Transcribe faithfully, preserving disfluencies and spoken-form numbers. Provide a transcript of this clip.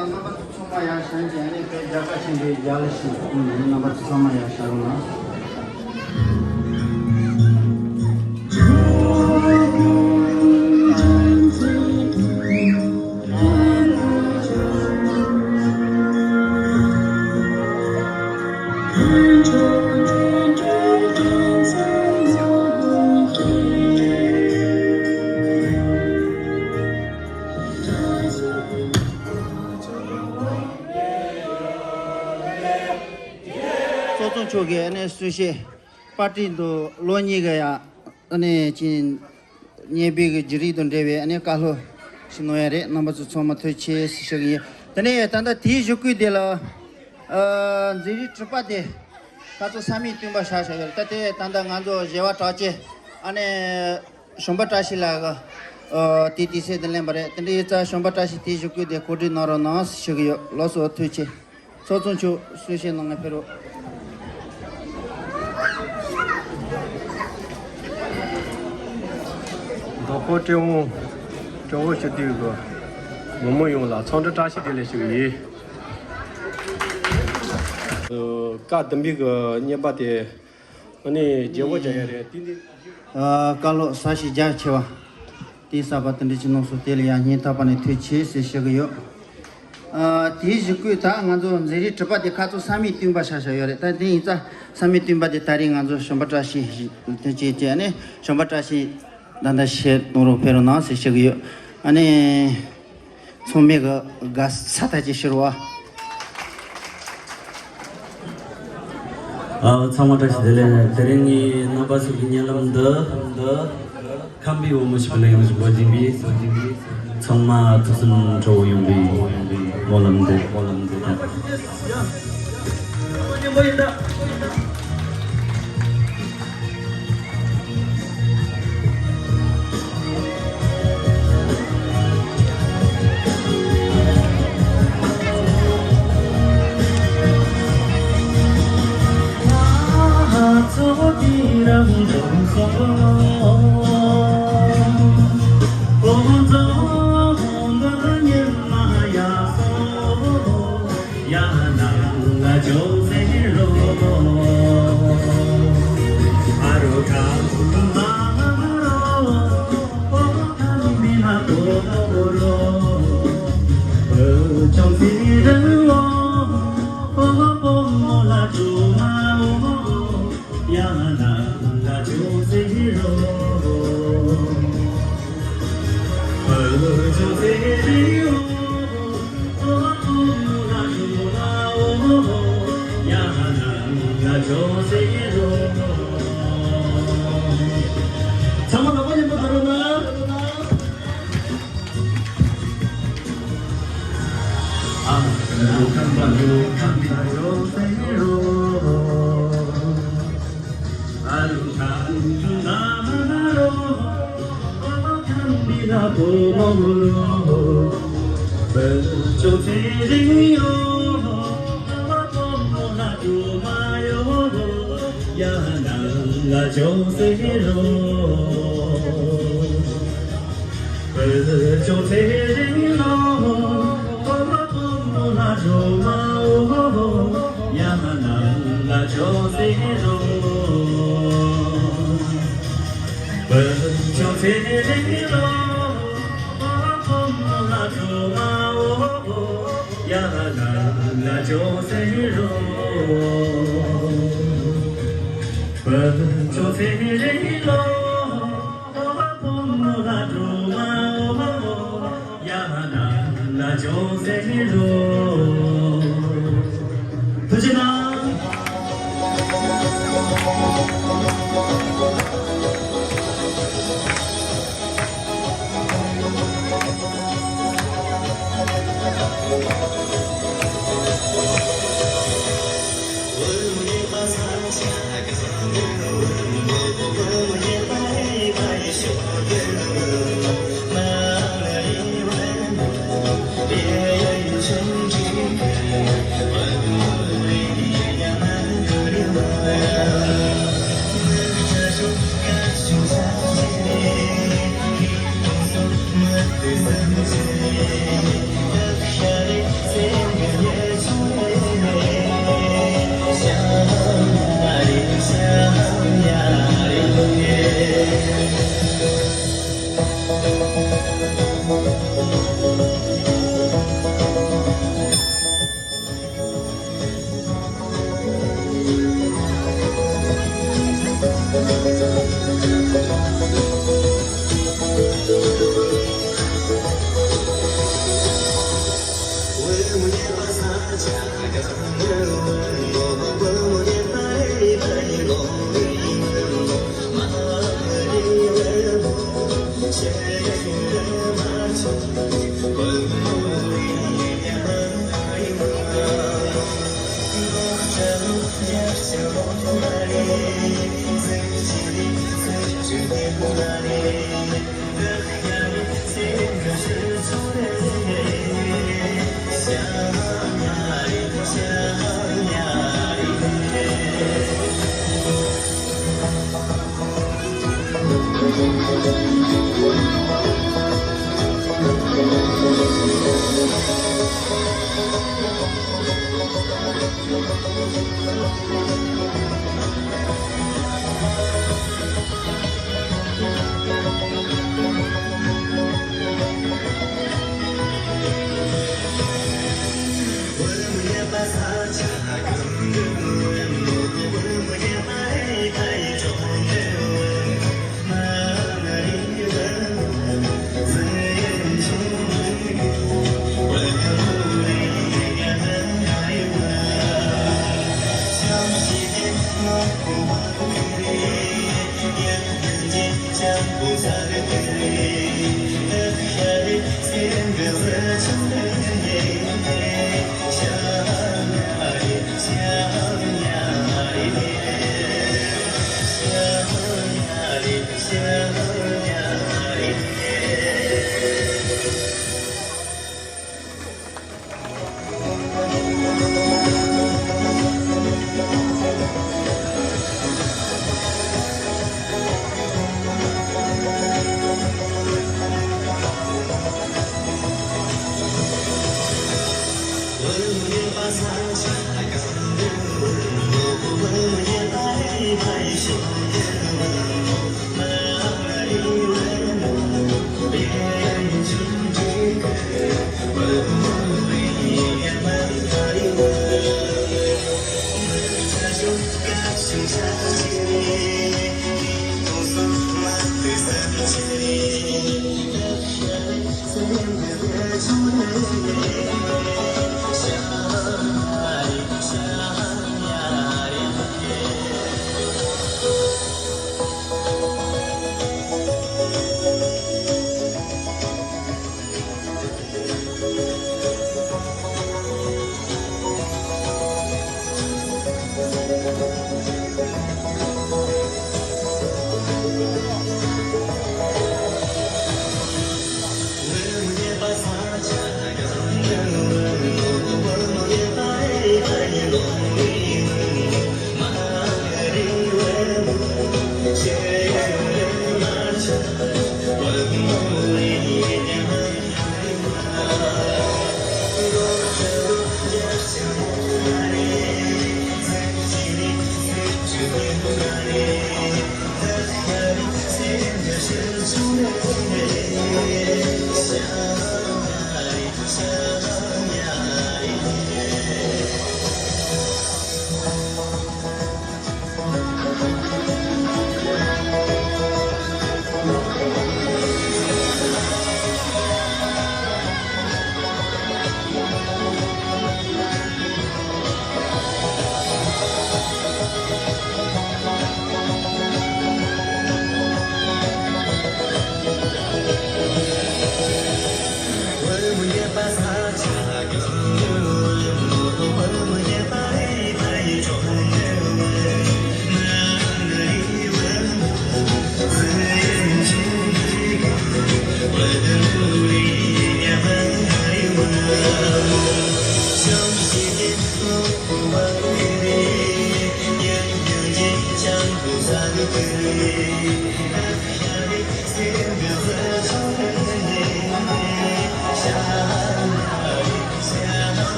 རྣམ་པ་ཚོ་ཚང་མ་ཡར་བཞེངས་བྱས་ནས་དཔེ་རྒྱལ་ཁ་ཆེན་པོའི་རྒྱལ་ལ་ཞིག་གསུངས་ནས། རྣམ་པ་ཚོ་ཚང་མ་ཡར་བཞེངས་རོགས་གནང་། ཚོགས་གཙོ་མཆོག་གིས་ཨ་ནི་གསུང་བཤད། པར་སྐྲུན་དུ་ལོ་གཉིས་ཀྱི་ཡ་ཨ་ནི་ཅིག་བརྙན་པར་གྱི་བརྗེ་རེས་དང་འབྲེལ་བའི་ཨ་ནི་བཀའ་སློབ་ཞིག་གནང་ཡ་རེད། རྣམ་པ་ཚོ་ཚང་མ་ཐུགས་རྗེ་ཆེ་ཞུ་གི་ཡིན། དེ་ནས་ད་ལྟ་དེའི་གཞུག་གུ་དེ་ལ་ཨ་འཛིན་རིམ་དྲུག་པ་དེ་ཁ་ཚོ་ས་མིག་བསྟུན་པ་བྱ་བྱ་ཡོད་རེད། ད་དེ་ད་ལྟ་ང་ཚོ་བཞི་པ་གྲགས་ཅན་ཨ་ནི་གཞོན་པ་བཀྲ་ཤིས་ལགས་ཀྱིས་ཨ་དེ་དུས་ཚོད་དེ་ལེན་པ་རེད། དེ་འདྲ་ཡིན་ཙང་གཞོན་པ་བཀྲ་ཤིས་དེའི་གཞུག་གུ་དེ་གོ་སྒྲིག་གནང་རོགས་གནང་ཞུ་གི་ཡོད། ལགས་སོ། ཐུགས་རྗེ་ཆེ། ཚོགས་གཙོ་མཆོག་གསུང་བཤད་གནང་ང་ཕེབས་རོགས། བདག་པོ་སྤྲེའུ་སྤྲེའུ་ཞུ་དུས་ཀྱི་མི་མང་ཡོངས་ལ་འཚམས་འདྲི་བཀྲ་ཤིས་བདེ་ལེགས་ཞུ་གི་ཡིན། བཀའ་བདུན་པའི་གི་བརྙན་པར་དེ་ཨ་ནི་བརྗེ་པོ་བྱ་ཡ་རེད། དེ་འདི་ཨ་བཀའ་སློབ་ཟབ་ཞིང་རྒྱ་ཆེ་བ། གཏིང་ཟབ་པ་དེ་འདྲ་ཅིག་གནང་སོང་། དེ་ལ་ཡང་སྙིང་ཐག་པ་ནས་ཐུགས་རྗེ་ཆེ་ཟེར་ཞུ་གི་ཡོད། ཨ་དེའི་གཞུག་གུ་ད་ང་ཚོ་འཛིན་རིམ་དྲུག་པ་དེ་ཁ་ཚོ་ས་མིག་བསྟུན་པ་བྱ་བྱ་ཡོད་རེད། ད་དེ་ཡིན་ཙང་ས་མིག་བསྟུན་པ་དེ་ད་རེས་ང་ཚོ་གཞོན་པ་བཀྲ་ཤིས་ཞིག་དེ་བྱས་བྱས་ཨ་ནི་གཞོན་པ་བཀྲ་ཤིས་ད་ལྟ་བཤད་གཏོང་རོགས་ཕེབས་རོགས་གནང་ཟེར་ཞུ་གི་ཡོད། ཨ་ནི་ཚང་མས་གི་དགའ་ཚོར་ཐག་ཆོད་ཞུ་རོགས། ཨ་ཚང་མ་བཀྲ་ཤིས་བདེ་ལེགས། དེ་རིང་ངས་རྣམ་པ་ཚོ་གི་བརྙན་ལམ་འདི་འདི་ཁམས་པའི་བུ་མོ་ཞིག་ལ་ཡང་ཞིག་འགོ་འཛིན་པའི་ཚང་མ་ཐུགས་སེམས་ཁྲོ་བོ་ཡོང་བའི་སྨོན་ལམ་འདེབས། སྨོན་ལམ་འདེབས། ཐུགས་རྗེ་གནང་།